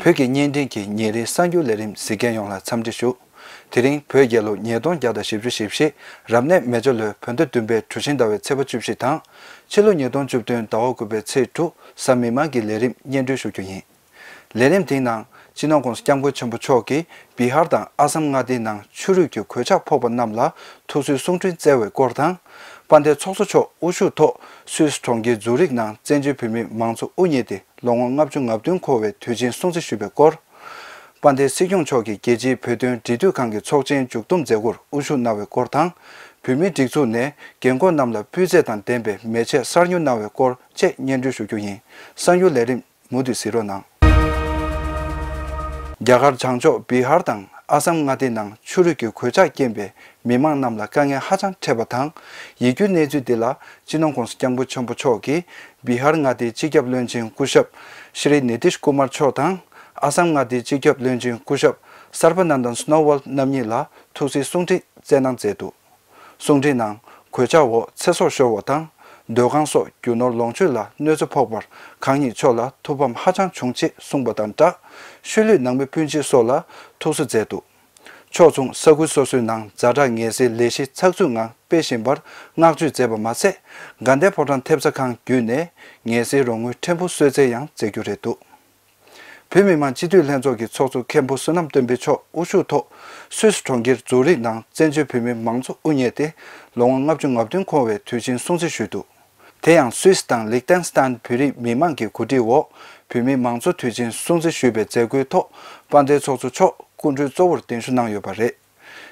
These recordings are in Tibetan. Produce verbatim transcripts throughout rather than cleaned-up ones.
བོད་ཀྱི་བརྙན་འཕྲིན་གྱི་ཉིན་རེའི་གསར་འགྱུར་ལས་རིམ་གཟིགས་མཁན་ཡོངས་ལ་འཚམས་འདྲི་ཞུ། དེ་རིང་བོད་རྒྱལ་ལོ་ཉིས་སྟོང་བརྒྱ་དང་བཞི་བཅུ་ཞེ་བཞི། རབ་གནས་མེ་བྱ་ལོའི་བོད་ཟླ་བདུན་པའི་གྲུ་བཞིན་ཟླ་བའི་ཚེས་པ་བཅུ་བཞི་དང་། ཕྱི་ལོ་ཉིས་སྟོང་བཅུ་བདུན་ཟླ་བ་དགུ་པའི་ཚེས་དྲུག་གཟའ་མིག་དམར་གྱི་ལས་རིམ་སྙན་སྒྲོན་ཞུ་རྒྱུ་ཡིན། ལས་རིམ་དེའི་ནང་སྤྱི་ནོར་༸གོང་ས་༸སྐྱབས་མགོན་ཆེན་པོ་མཆོག་གིས་བི་ཧར་དང་ཨ་སམ་མངའ་སྡེའི་ནང་ཆུ་རུད་ཀྱི་གོད་ཆག་ཕོག་པ་རྣམས་ལ་ཐུགས་གསོའི་གསུང་འཕྲིན་བསྩལ་བའི་སྐོར་དང་། དཔལ་ལྡན་ཚོགས་གཙོ་མཆོག་དབུ་བཞུགས་ཐོག་སུད་སི་གྲོང་ཁྱེར་ཛུ་རིག་ནང་བཙན་བྱོལ་བོད་མིའི་མང་གཙོ་དབུ་བརྙེས་ཏེ་ལོ་ངོ་ལྔ་བཅུ་ང་བདུན་འཁོར་བའི་དུས་ཆེན་སྲུང་བརྩི་ཞུས་པའི་སྐོར། དཔལ་ལྡན་སྲིད་སྐྱོང་མཆོག་གིས་རྒྱལ་སྤྱིའི་བོད་དོན་འབྲེལ་མཐུད་ཁང་གི་ཚོགས་ཆེན་མཇུག་བསྡོམས་མཛད་སྒོར་དབུ་བཞུགས་གནང་བའི་སྐོར་དང་། བོད་མིའི་སྒྲིག་འཛུགས་ནས་རྒན་རྒོན་རྣམས་ལ་སྤུས་ཚད་དང་ལྡན་པའི་མེ་ལྕེ་གསར་ཉོ་གནང་བའི་སྐོར་བཅས་སྙན་སྒྲོན་ཞུ་རྒྱུ་ཡིན། གསར་འགྱུར་ལས་རིམ་མུ་མཐུད་གཟིགས་རོགས་གནང་། རྒྱ་གར་བྱང་ཕྱོགས་བི་ཧར་དང་ཨ་སམ་མངའ་སྡེའི་ནང་ཆུ་རུད་ཀྱི་གོད་ཆག་རྐྱེན་པས་མི་མང་རྣམས་ལ་དཀའ་ངལ་ཧ་ཅང་འཕྲད་པ་དང་། ཡིད་སྐྱོའི་གནས་ཚུལ་འདི་ལ་སྤྱི་ནོར་༸གོང་ས་༸སྐྱབས་མགོན་ཆེན་པོ་མཆོག་གིས་བི་ཧར་མངའ་སྡེའི་སྤྱི་ཁྱབ་བློན་ཆེན་སྐུ་ཞབས་ཤྲི་ནི་ཏིཤ་ཀུ་མར་མཆོག་དང་། ཨ་སམ་མངའ་སྡེའི་སྤྱི་ཁྱབ་བློན་ཆེན་སྐུ་ཞབས་སར་བ་ནན་དན་སྣོ་ཝལ་རྣམ་གཉིས་ལ་ཐུགས་གསོའི་གསུང་འཕྲིན་བསྩལ་གནང་མཛད་འདུག། གསུང་འཕྲིན་ནང་གོད་ཆག་འོག་ཚེ་སྲོག་ཤོར་བ་དང་། སྡོད་ཁང་སོགས་རྒྱུ་ནོར་ལོངས་སྤྱོད་ལ་གནོད་འཚེ་ཕོག་པར་གང་ཉིད་མཆོག་ལ་ཐུགས་ཕམ་ཧ་ཅང་བྱུང་ཅེས་གསུངས་པ་དང་སྦྲགས། ཤུལ་ལུས་ནང་མི་སྤུན་མཆེད་སོགས་ལ་ཐུགས་གསོ་མཛད་འདུག། ཕྱོགས་མཚུངས་ས་ཁུལ་སོ་སོའི་ནང་ཛ་དྲག་ངལ་སེལ་ལས་གཞི་ཚགས་ཚུད་ངང་སྤེལ་བཞིན་པར་བསྔགས་བརྗོད་མཛད་པ་མ་ཟད། དགའ་ལྡན་ཕོ་བྲང་ཐེབས་རྩ་ཁང་བརྒྱུད་ནས་ངལ་སེལ་རོགས་དངུལ་ཕྲན་བུ་གསོལ་སྩལ་ཡང་མཛད་རྒྱུ་རེད་འདུག། བོད་མི་མང་སྤྱི་འཐུས་ལྷན་ཚོགས་ཀྱི་ཚོགས་གཙོ་མཁན་པོ་བསོད་ནམས་སྟོན་པའི་མཆོག་དབུ་བཞུགས་ཐོག་སུད་སི་གྲོང་ཁྱེར་ཛུ་རིག་ནང་བཙན་བྱོལ་བོད་མིའི་མང་གཙོ་དབུ་བརྙེས་ཏེ་ལོ་ངོ་ལྔ་བཅུ་ང་བདུན་འཁོར་བའི་དུས་ཆེན་སྲུང་བརྩི་ཞུས་འདུག། དེ་ཡང་སུད་སི་དང་ལིག་ཏེན་སི་ཏན་བོད་རིགས་མི་མང་གི་གོ་སྒྲིག་འོག་བོད་མིའི་མང་གཙོ་དུས་ཆེན་སྲུང་བརྩི་ཞུས་པའི་མཛད་སྒོའི་ཐོག་དཔལ་ལྡན་ཚོགས་གཙོ་མཆོག་སྐུ་མགྲོན་གཙོ་བོར་གདན་ཞུ་གནང་ཡོད་པ་རེད།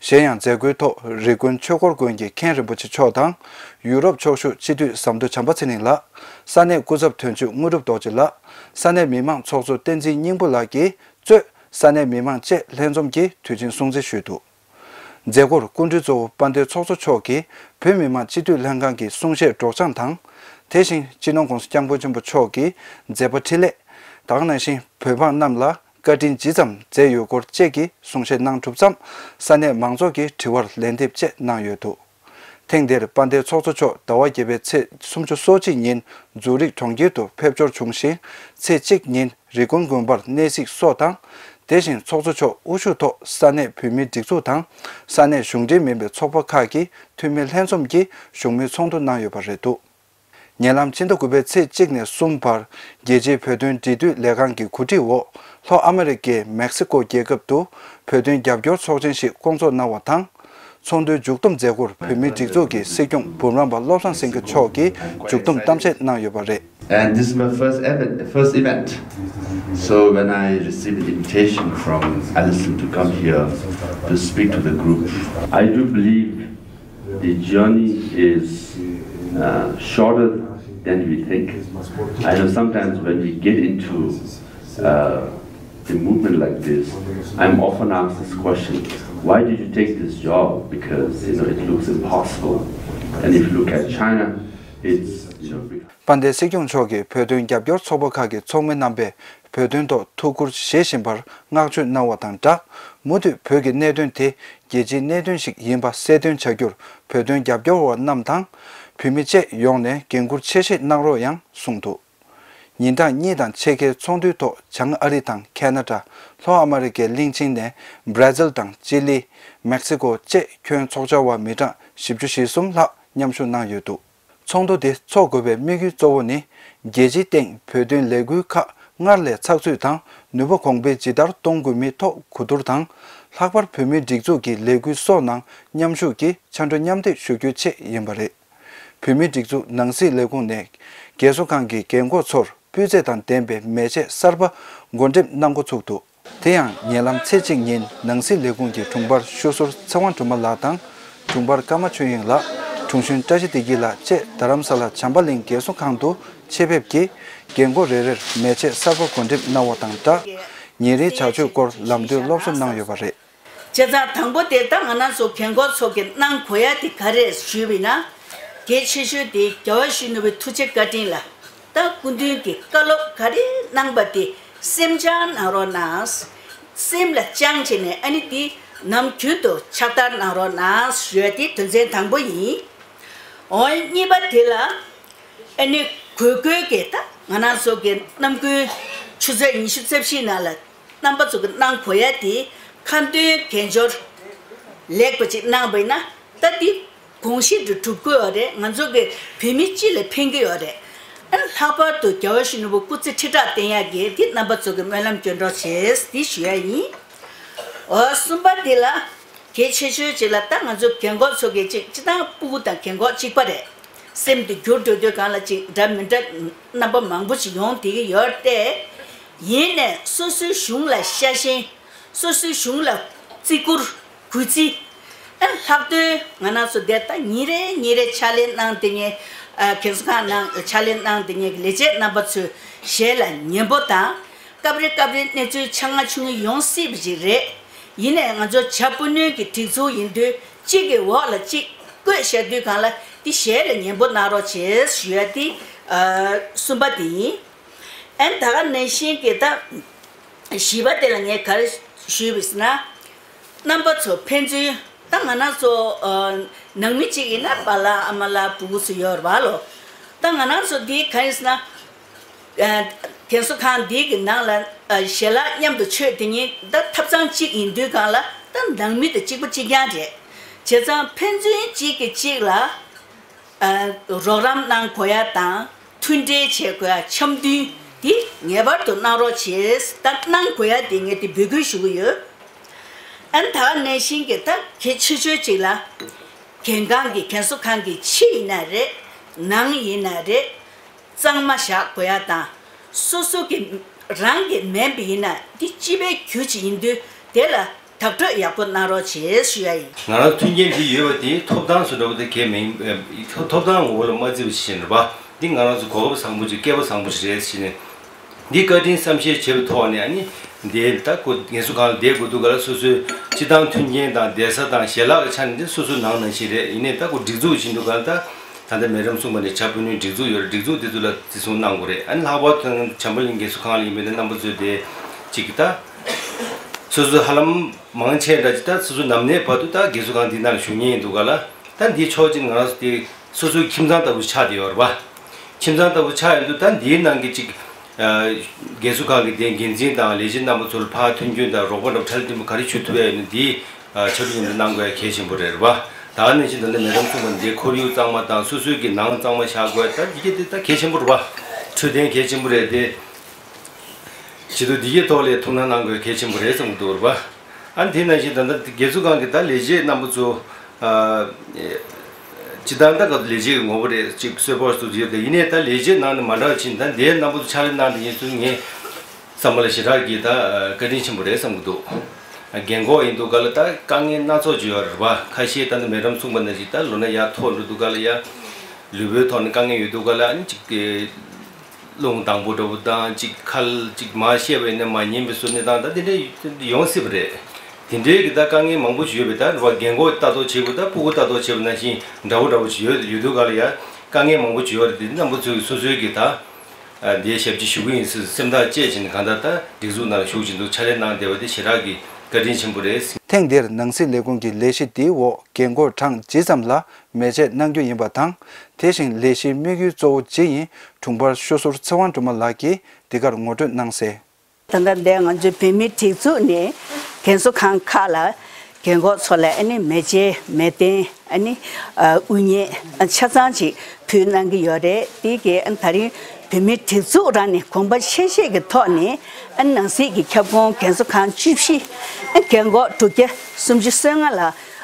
གཞན་ཡང་མཛད་སྒོའི་ཐོག་རི་ཀོན་ཆོས་འཁོར་དགོན་གྱི་མཁན་རིན་པོ་ཆེ་མཆོག་དང་། ཡུ་རོབ་ཕྱོགས་བཞུགས་སྤྱི་འཐུས་ཟམ་གདོང་བྱམས་པ་ཚེ་རིང་ལགས། ས་གནས་སྐུ་ཚབ་དོན་གཅོད་དངོས་གྲུབ་རྡོ་རྗེ་ལགས། ས་གནས་མི་མང་ཚོགས་གཙོ་བསྟན་འཛིན་སྙིང་པོ་ལགས་ཀྱིས་གཙོས་ས་གནས་མི་མང་བཅས་ལྷན་འཛོམས་ཀྱིས་དུས་ཆེན་སྲུང་བརྩི་ཞུས་འདུག། མཛད་སྒོར་སྐུ་མགྲོན་གཙོ་བོ་དཔལ་ལྡན་ཚོགས་གཙོ་མཆོག་གིས་བོད་མི་མང་སྤྱི་འཐུས་ལྷན་ཁང་གི་གསུང་བཤད་སྒྲོག་སྦྱང་དང་། དེ་བཞིན་སྤྱི་ནོར་༸གོང་ས་༸སྐྱབས་མགོན་ཆེན་པོ་མཆོག་གིས་མཛད་པ་འཕྲིན་ལས། ད་ག་ནང་བཞིན་བོད་འབངས་རྣམས་ལ་བཀའ་དྲིན་ཇི་ཙམ་མཛད་ཡོད་སྐོར་བཅས་ཀྱི་གསུང་བཤད་གནང་གྲུབ་མཚམས། ས་གནས་མང་ཚོགས་ཀྱིས་དྲི་བར་ལན་འདེབས་བཅས་གནང་ཡོད་འདུག། ཐེངས་འདིར་དཔལ་ལྡན་ཚོགས་གཙོ་མཆོག་ཟླ་བ་བརྒྱད་པའི་ཚེས་སུམ་ཅུ་སོ་གཅིག་ཉིན་ཛུ་རིག་གྲོང་ཁྱེར་དུ་ཕེབས་འབྱོར་བྱུང་ཞིང་། ཚེས་གཅིག་ཉིན་རི་ཀོན་དགོན་པར་གནས་གཟིགས་སོགས་དང་། དེ་བཞིན་ཚོགས་གཙོ་མཆོག་དབུ་བཞུགས་ཐོག་ས་གནས་བོད་མིའི་སྒྲིག་འཛུགས་དང་། ས་གནས་གཞུང་འབྲེལ་མིན་པའི་ཚོགས་པ་ཁག་གི་འཐུས་མི་ལྷན་འཛོམས་ཀྱིས་བཞུགས་མོལ་ཚོགས་འདུ་གནང་ཡོད་པ་རེད་འདུག། ཉེ་ལམ་ཕྱི་ཟླ་དགུ་པའི་ཚེས་གཅིག་ནས་གསུམ་བར་རྒྱལ་སྤྱིའི་བོད་དོན་འབྲེལ་མཐུད་ལས་ཁང་གི་གོ་སྒྲིག་འོག་ལྷོ་ཨ་མེ་རི་ཀའི་མེག་སི་ཀོ་རྒྱལ་ཁབ་ཏུ་བོད་དོན་རྒྱབ་སྐྱོར་ཚོགས་ཆེན་ཞིག་བསྐོང་ཚོགས་གནང་བ་དང་། ཚོགས་འདུའི་མཇུག་བསྡོམས་མཛད་སྒོར་བོད་མིའི་སྒྲིག་འཛུགས་ཀྱི་སྲིད་སྐྱོང་འབུམ་རམས་པ་བློ་བཟང་སེང་གེ་མཆོག་གིས་མཇུག་བསྡོམས་གཏམ་བཤད་གནང་ཡོད་པ་རེད། And this is my first event, first event. So when I received an invitation from Addison to come here to speak to the group, I do believe the journey is uh, shorter than we think. I know sometimes when we get into uh, a movement like this, I'm often asked this question, why did you take this job? Because you know it looks impossible. And if you look at China, it's you know, དཔལ་ལྡན་སྲིད་སྐྱོང་མཆོག་གིས་བོད་དོན་རྒྱབ་སྐྱོར་ཚོགས་པ་ཁག་གི་ཚོགས་མི་རྣམ་པས་བོད་དོན་ཐོག་ཐུགས་ཁུར་བཞེས་བཞིན་པར་བསྔགས་བརྗོད་གནང་བ་དང་སྦྲགས། མུ་མཐུད་བོད་ཀྱི་གནད་དོན་དེ་རྒྱལ་སྤྱིའི་གནད་དོན་ཞིག་ཡིན་པ་གསལ་སྟོན་བྱ་རྒྱུར་བོད་དོན་རྒྱབ་སྐྱོར་བ་རྣམས་དང་། བོད་མི་བཅས་ཡོངས་ནས་འགན་འཁུར་ཆེ་བཞེས་གནང་རོགས་ཡང་གསུངས་འདུག། ཉིན་གྲངས་གཉིས་དང་ཕྱེད་ཀའི་ཚོགས་འདུའི་ཐོག་བྱང་ཨ་རི་དང་ཁེ་ན་ཌ། ལྷོ་ཨ་མེ་རི་ཀའི་གླིང་ཆེན་ནས་བྷར་ཛིལ་དང་ཅི་ལི། མེག་སི་ཀོ་བཅས་ཁྱོན་ཚོགས་བཅར་བ་མི་གྲངས་བཞི་བཅུ་ཞེ་གསུམ་ལྷག་མཉམ་ཞུགས་གནང་ཡོད་འདུག། ཚོགས་འདུ་དེ་འཚོགས་དགོས་པའི་དམིགས་ཡུལ་གཙོ་བོ་ནི། རྒྱལ་སྤྱིའི་སྟེང་བོད་དོན་ལས་འགུལ་ཁག་སྔར་ལས་ཚགས་ཚུད་དང་ནུས་པ་གོང་འཕེལ་ཇི་ལྟར་གཏོང་དགོས་མིན་ཐོག་གོ་བསྡུར་དང་། ལྷག་པར་བོད་མིའི་སྒྲིག་འཛུགས་ཀྱི་ལས་འགུལ་སོགས་ནང་མཉམ་ཞུགས་ཀྱིས་ཕྱག་རོགས་མཉམ་འདེགས་ཞུ་རྒྱུའི་ཆེད་ཡིན་པ་རེད། བོད་མིའི་སྒྲིག་འཛུགས་ནང་སྲིད་ལས་ཁུངས་ནས། རྒས་གསོ་ཁང་གི་རྒན་འཁོགས་ཚོར་སྤུས་ཚད་དང་ལྡན་པའི་མེ་ལྕེ་གསར་པ་བགོ་འགྲེམས་གནང་འགོ་ཚུགས་འདུག། དེ་ཡང་ཉེ་ལམ་ཚེས་གཅིག་ཉིན་ནང་སྲིད་ལས་ཁུངས་ཀྱི་དྲུང་འཕར་ཤོ་ཟུར་ཚེ་དབང་སྒྲོལ་མ་ལགས་དང་། དྲུང་འཕར་ཀརྨ་ཆོས་དབྱིངས་ལགས། དྲུང་གཞོན་བཀྲ་ཤིས་བདེ་སྐྱིད་ལགས་བཅས་རྡ་རམ་ས་ལ་བྱམས་པ་གླིང་རྒས་གསོ་ཁང་དུ་ཆེད་ཕེབས་ཀྱིས། རྒན་འཁོགས་རེ་རེར་མེ་ལྕེ་གསར་པ་བགོ་འགྲེམས་གནང་བ་དང་སྦྲགས། ཉིན་རེའི་བྱ་སྤྱོད་སྐོར་ལམ་སྟོན་སློབ་གསོ་གནང་ཡོད་པ་རེད། བྱས་ཙང་དང་པོ་དེ་ད་ང་རང་ཚོ་རྒན་འཁོགས་ཚོ་གི་གནང་དགོས་ཡ་དེ་ག་རེ་ཞུས་པ་ཡིན་ན། གལ་ཆེ་ཤོས་དེ་རྒྱལ་བ་ཡིད་བཞིན་ནོར་བུའི་ཐུགས་རྗེ་བཀའ་དྲིན་ལ། ད་སྐུ་མདུན་གྱིས་བཀའ་སློབ་ག་རེ་གནང་པ་དེ་སེམས་བཅངས་གནང་རོགས་གནང་། སེམས་ལ་བཅངས་བྱས་ནས་ཨ་ནི་དེ་ནམ་རྒྱུན་དུ་ཕྱག་བསྟར་གནང་རོགས་གནང་ཞུ་ཡ་དེ་དོན་ཚན་དང་པོ་ཡིན། འོ་གཉིས་པ་དེ་ལ་ཨ་ནི་གུས་བཀུར་གྱི་ད་ང་རང་ཚོ་གི་རྣམ་ཀུན་ཆུ་ཚོད་ཉི་ཤུ་རྩ་བཞིའི་ནང་ལ་ རྣམ་པ་ཚོ་གི་གནང་དགོས་ཡ་དེ་ཁ་འདོན་གན་འབྱོར་ལེགས་པ་ཅིག་གནང་བ་ཡིན་ན་ད་དེ་གོང་ཞིག་ཏུ་གྲུབ་དགོས་ཡོད་རེད། ང་ཚོ་གི་བོད་མི་སྤྱི་ལ་ཕན་གི་ཡོད་རེད། ཨ་ནི་ལྷག་པར་དུ་རྒྱལ་བ་ཡིད་བཞིན་ནོར་བུ་སྐུ་ཚེ་ཁྲི་ཕྲག་བརྟན་ཡག་གི་དེ་རྣམ་པ་ཚོ་གི་སྨོན་ལམ་སྐྱོན་གྲོགས་བྱེད་དེ་ཞུ་ཡ་ཡིན། འོ་གསུམ་པ་དེ་ལ་གལ་ཆེ་ཤོས་ཅིག་ལ་ད་ང་ཚོ་རྒན་གོག་ཚོ་གི་ཅིག་སྤྱི་བཏང་སྤུ་གུ་དང་རྒན་གོག་གཅིག་པ་རེད། སེམས་དེ་འགྱུར་འགྲོ་དུས་གང་ལ་ཅིག་འདྲ་མི་འདྲ་རྣམ་པ་མང་པོ་ཅིག་ཡོང་བསྡད་ཀྱི་ཡོད་རེད་དེ། ཡིན་ནས་སོ་སོའི་གཞུང་ལ་ཤ་ཞེན། སོ་སོའི་གཞུང་ལ་བརྩི་བཀུར། གུས་བརྩི། ཨ་ལྷག་དོན་ང་རང་ཚོ་འདིར་ད་ཉིན་རེ་ཉིན་རེ་ཕྱག་ལས་གནང་བསྡད་མཁན། ཨ་རྒན་གསོ་ཁང་ནང་ཕྱག་ལས་གནང་བསྡད་མཁན་གྱི་ལས་བྱེད་རྣམ་པ་ཚོའི་ཞལ་ལ་ཉན་པོ་དང་། སྐབས་རེ་སྐབས་རེ་གནས་ཚུལ་ཆ་ང་ཆུང་ངུ་ཡོང་སྲིད་པ་ཞིག་རེད། ཡིན་ནའི་ང་ཚོ་བྱ་སྤུ་ནུས་ཀྱི་སྒྲིག་འཛུགས་ཡིན་དུས་གཅིག་གི་འོག་ལ་གཅིག་བསྐོས་བཞག་དུས་གང་ལ་དེ་ཞལ་ལ་ཉན་པོ་གནང་རོགས་བྱེད་ཞུ་ཡ་དེ་ཨ་གསུམ་པ་དེ་ཡིན། ཨན་ད་ག་ནང་བཞིན་གྱི་ད། བཞི་པ་དེ་ལ་ངས་ག་རེ་ཞུས་པ་ཟེར་ན། རྣམ་པ་ཚོ་ཕན་ཚུན་ད་ང་རང་ཚོ་ཨ་ནང་མི་གཅིག་ཡིན་ན་པཱ་ལགས་ཨ་མ་ལགས་བུ་གུ་ཚོ་ཡོད་རེད་བ་ལོ། ད་ང་རང་ཚོ་འདི་ག་ཡིན་ཟེར་ན། ཨ་རྒན་གསོ་ཁང་འདི་གི་ནང་ལ་ཨ་ཞལ་ལག་མཉམ་དུ་མཆོད་དེ་ཉིད་ད་ཐབ་ཚང་གཅིག་ཡིན་དུས་གང་ལ་ད་ནང་མི་དང་གཅིག་པ་གཅིག་རྐྱང་རེད། བྱས་ཙང་ཕན་ཚུན་གཅིག་གིས་གཅིག་ལ། ཨ་རོགས་རམ་གནང་དགོས་ཡ་དང་མཐུན་འབྲེལ་བྱེད་དགོས་ཡ་འཆམ་མཐུན་འདི་ངེས་པར་དུ་གནང་རོགས་བྱེད། ད་གནང་དགོས་ཡ་དེ་ངས་དེ་འབོད་སྐུལ་ཞུ་གི་ཡོད། ཨ་ནི་ད་ག་ནང་བཞིན་གྱི་ད་གལ་ཆེ་ཤོས་གཅིག་ལ་རྒན་ཁང་གི་རྒན་གསོ་ཁང་གི་ཕྱི་ཡིན་ན་རེད། ནང་ཡིན་ན་རེད། གཙང་མ་བཞག་དགོས་ཡ་དང་། སོ་སོ་གི་རང་གི་མིན་པ་ཡིན་ན་འདི་སྤྱི་པའི་རྒྱུ་ཅིག་ཡིན་དུས་དེ་ལ་དག་སྤྲོད་ཡག་པོ་གནང་རོགས་བྱེད་ཞུ་ཡ་ཡིན། ང་རང་མཐུན་རྐྱེན་འདི་ཡོད་པ་དེ་ཐོབ་ཐང་སུ་འདྲ་བོ་དེ་གལ་མིན། ཐོབ་ཐང་ངོ་བོ་ལ་མ་བརྩི་བ་ཞིག་ཡིན་རེད་པ། འདི་ང་རང་ཚོ་གོ་སྐབས་བཟང་པོ་ཅིག་སྐལ་པ་བཟང་པོ་ཞིག་རེད་ཟེར་ནས། འདི་བཀའ་དྲིན་བསམ་ཤེས་བྱེད་པའི་ཐོག་ནས་ཨ་ནི། འདི་ད་ཁོ་རྒན་གསོ་ཁང་ལ་བསྡད་དགོས་འདུག་ག་ལ་སོ་སོའི་སྤྱི་བཏང་མཐུན་རྐྱེན་དང་བསྡད་ས་དང་ཞལ་ལག་གི་ཆ་ནས་འདི་སོ་སོའི་ནང་ནང་བཞིན་རེད། ཡིན་ནའི་ད་ཁོ་སྒྲིག་འཛུགས་བྱེད་འདུག་ག་ལ་ད། ད་ལྟ་མེ་རམ་གསུངས་པ་ནས་བྱ་སྤུ་ནུའི་སྒྲིག་འཛུགས་ཡོད་རེད། སྒྲིག་འཛུགས་དེ་ཚོ་ལ་བརྩི་སྲུང་གནང་དགོས་རེད། ཨ་ནི་ལྷག་པར་དུ་བྱམས་པ་གླིང་རྒན་གསོ་ཁང་ལ་ཡིན་པའི་རྣམ་པ་ཚོས་དེ་གཅིག་གི་ད། སོ་སོ་ཧ་ལམ་མང་ཆེ་འདྲ་ཅིག་ད་སོ་སོ་ནམ་གནས་བར་དུ་ད་རྒན་གསོ་ཁང་འདི་ནང་ལ་བཞུགས་མཁན་ཡིན་འདུག་ག་ལ། ད་འདིའི་ཕྱོགས་གཅིག་ང་རང་ཚོ་དེ་སོ་སོའི་ཁྱིམ་ཚང་ལྟ་བུ་ཆགས་བསྡད་ཡོད་རེད་པ། ཁྱིམ་ཚང་ལྟ་བུ་ཆགས་ཡོང་དུས་ད་འདིའི་ནང་གི་གཅིག་ཨ་རྒན་གསོ་ཁང་གི་དེ་འགན་འཛིན་དང་ལས་བྱེད་རྣམ་པ་ཚོར་ཕར་མཐུན་རྐྱེན་དང་རོགས་པ་འདྲ་ཁྲལ་ལྡན་པ་ག་རེ་ཞུ་ཐུབ་ཡ་ཡོད་ན་འདི་ཨ་ཆ་རུ་མཉམ་དུ་གནང་དགོས་ཡ་གལ་ཆེན་པོ་རེད་རེད་པ། ད་ནང་བཞིན་ད་ལྟ་མེ་རམ་གསུངས་པ་འདི་ཁོར་ཡུག་གཙང་མ་དང་སོ་སོའི་གི་ནང་གཙང་མ་བཞག་དགོས་ཡ་ད་འདི་གི་དེ་ད་གལ་ཆེན་པོ་རེད་པ། འཕྲོད་བསྟེན་གལ་ཆེན་པོ་རེད་དེ། བྱེད་དུ་འདི་གའི་ཐོག་ལ་ཐུགས་སྣང་གནང་དགོས་གལ་ཆེན་པོ་རེད་བསམ་གྱི་འདུག་རེད་པ། ཨ་ནི་དེ་ནང་བཞིན་ད་ལྟ་རྒན་གསོ་ཁང་གི་ད་ལས་བྱེད་རྣམ་པ་ཚོ། ཨ་སྤྱི་བཏང་ད་ག་ལས་བྱེད་ཀྱི་ངོ་བོ་རེད་ཅིག་གསོལ་ཕོགས་སུ་ཡོད་དེ་ཡིན་ནའི་ད་ལས་བྱེད་ནང་ནས་མ་འདྲ་བ་ཕྱིན་ད་འདིའི་རྣམ་པ་ཚོ་ཕྱག་ལས་གནང་དེ་ཡིན་ཚུལ་ངས་བསམ་པ་ལ་ཞེ་དྲག་གི་ད་བཀའ་དྲིན་ཆེན་པོ་རེད་བསམ་གྱི་འདུག་རྒན་གོག་ཡིན་འདུག་ག་ལ་ད་དཀའ་ངལ་སྣ་ཚོགས་ཅིག་ཡོད་རེད་པ། ཁ་ཤས་ད་ནི་མེ་རམ་གསུངས་པ་ནང་བཞིན་ད་ལོ་ན་ཡར་མཐོ་འགྲོ་འདུག་ག་ལ་ཡ། ལུས་པོའི་ཐོག་ནས་དཀའ་ངལ་ཡོད་འདུག་ག་ལ་ཨ་ནི་ཅིག་གི་རླུང་དྭངས་པོ་འདྲ་བོ་དང་ཅིག་ཁ་ལ་ཅིག་མ་བཤད་པ་ཡིན་ན་མ་ཉན་པའི་བཟོ་གནས་སྟངས་ད་དེ་འདྲ་ཡོང་སྲིད་པ་རེད། དེ་འདྲའི་གི་ད་དཀའ་ངལ་མང་པོ་ཞིག་ཡོད་པས་ད་རུ་བ་རྒན་གོག་ལྟ་རྟོག་བྱེད་དགོས་ད་སྤུ་གུ་ལྟ་རྟོག་བྱེད་པ་ནང་བཞིན་འདྲ་བོ་འདྲ་བོ་ཞིག་ཡོད་ཡོད་འདུག་ག་ལ་ཡ། དཀའ་ངལ་མང་པོ་ཞིག་ཡོད་རེད་དེ་རྣམ་པ་ཚོས་སོ་སོའི་གི་ད་འདིའི་ཞབས་ཕྱི་ཞུ་གི་ཡིན་ཟེར་སེམས་ཐག་བཅད་བྱས་ནས་གང་ལྟར་ད་སྒྲིག་འཛུགས་ནང་ལ་ཞུགས་བཞིན་འདུག་ཕྱག་ལས་གནང་བསྡད་པ་དེ་ཞེ་དྲག་གི་བཀའ་དྲིན་ཆེན་པོ་རེད། ཐེངས་འདིར་ནང་སྲིད་ལས་ཁུངས་ཀྱི་ལས་གཞི་འདིའི་འོག་རྒན་གོག་གྲངས་ཇི་ཙམ་ལ་མེ་ཆད་གནང་རྒྱུ་ཡིན་པ་དང་། དེ་བཞིན་ལས་གཞིའི་དམིགས་ཡུལ་གཙོ་བོ་ཇི་ཡིན་དྲུང་འཕར་ཤོ་ཟུར་ཚེ་དབང་སྒྲོལ་མ་ལགས་ཀྱིས་འདི་གར་ངོ་སྤྲོད་གནང་གསལ། ད་ལྟ་འདིར་ང་ཚོའི་བོད་མིའི་སྒྲིག་འཛུགས་ནས་རྒན་གསོ་ཁང་ཁག་ལ་རྒན་གོག་ཚོ་ལ་ཨ་ནི་མེ་ལྕེ་མེ་ཏོག་ཨ་ནི་ཨ་དབུ་བརྙེས་ཆ་ཚང་ཅིག་ཕུལ་གནང་གི་ཡོད་རེད། དེ་གའི་ཨ་ནི་ད་རིང་བོད་མིའི་སྒྲིག་འཛུགས་རང་ནས་གོམ་པ་ཤེས་ཤེས་ཀྱི་ཐོག་ནས་ཨ་ནི་ནང་སྲིད་ཀྱི་ཁྱབ་ཁོངས་རྒན་གསོ་ཁང་བཅུ་བཞི་ཨ་རྒན་གོག་དྲུག་བརྒྱ་སུམ་ཅུ་སོ་ལྔ་ལ་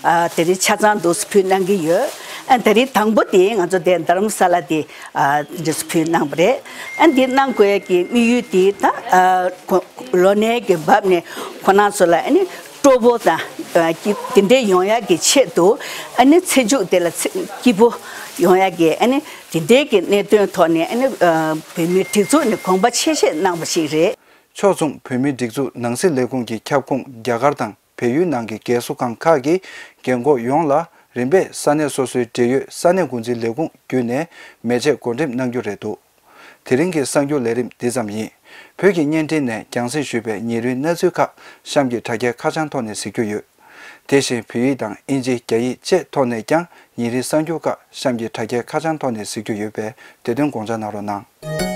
ཨ་དེ་རིང་ཆ་ཚང་འདུག་སེ་ཕུལ་གནང་གི་ཡོད། ཨ་དེ་རིང་དང་པོ་དེ་ང་ཚོ་དེ་རྡ་རམ་ས་ལ་དེ་ཨ་འདུག་སེ་ཕུལ་གནང་བ་རེད། ཨ་འདི་གནང་དགོས་ཀྱི་དམིགས་ཡུལ་དེ་ད་ཨ་ཁོ་ལོ་ནའི་གི་བབ་ནས་ཁོ་རང་ཚོ་ལ་ཨ་ནི་སྤྲོ་པོ་དང་ཨ་སྐྱིད་དེ་འདྲའི་ཡོང་ཡག་གི་ཆེད་དུ་ཨ་ནི་ཚེ་མཇུག་དེ་ལ་ཚེ་སྐྱིད་པོ་ཡོང་ཡག་གི་ཨ་ནི་དེ་འདྲའི་གི་གནད་དོན་ཐོག་ནས་ཨ་ནི་ཨ་བོད་མིའི་སྒྲིག་འཛུགས་ནས་དགོངས་པ་ཆེ་བཞེས་གནང་བ་ཞིག་རེད། ཕྱོགས་མཚུངས་བོད་མིའི་སྒྲིག་འཛུགས་ནང་སྲིད་ལས་ཁུངས་ཀྱི་ཁྱབ་ཁོངས་རྒྱ་གར་དང་བལ་ཡུལ་ནང་གི་རྒན་གསོ་ཁང་ཁག་གིས་རྒན་གོག་ཡོངས་ལ་རིམ་པས་ས་གནས་སོ་སོའི་འབྲེལ་ཡོད་ས་གནས་འགོ་འཛིན་ལས་ཁུངས་བརྒྱུད་ནས་མེ་ལྕེ་བགོ་འགྲེམས་གནང་རྒྱུ་རེད་འདུག་དེ་རིང་གི་གསར་འགྱུར་ལས་རིམ་འདི་ཙམ་ཡིན། བོད་ཀྱི་བརྙན་འཕྲིན་ནས་རྒྱང་སྲིང་ཞུས་པའི་ཉིན་རེའི་གནས་ཚུལ་ཁག་གཤམ་གྱི་དྲ་རྒྱའི་ཁ་བྱང་ཐོག་ནས་གཟིགས་རྒྱུ་ཡོད། དེ་བཞིན་བོད་ཡིག་དང་དབྱིན་ཇི་རྒྱ་ཡིག་བཅས་ཐོག་ནས་ཀྱང་ཉིན་རེའི་གསར་འགྱུར་ཁག་གཤམ་གྱི་དྲ་རྒྱའི་ཁ་བྱང་ཐོག་ནས་གཟིགས་རྒྱུ་ཡོད་པས་དེ་དོན་དགོངས་འཇགས་གནང་རོགས་གནང་།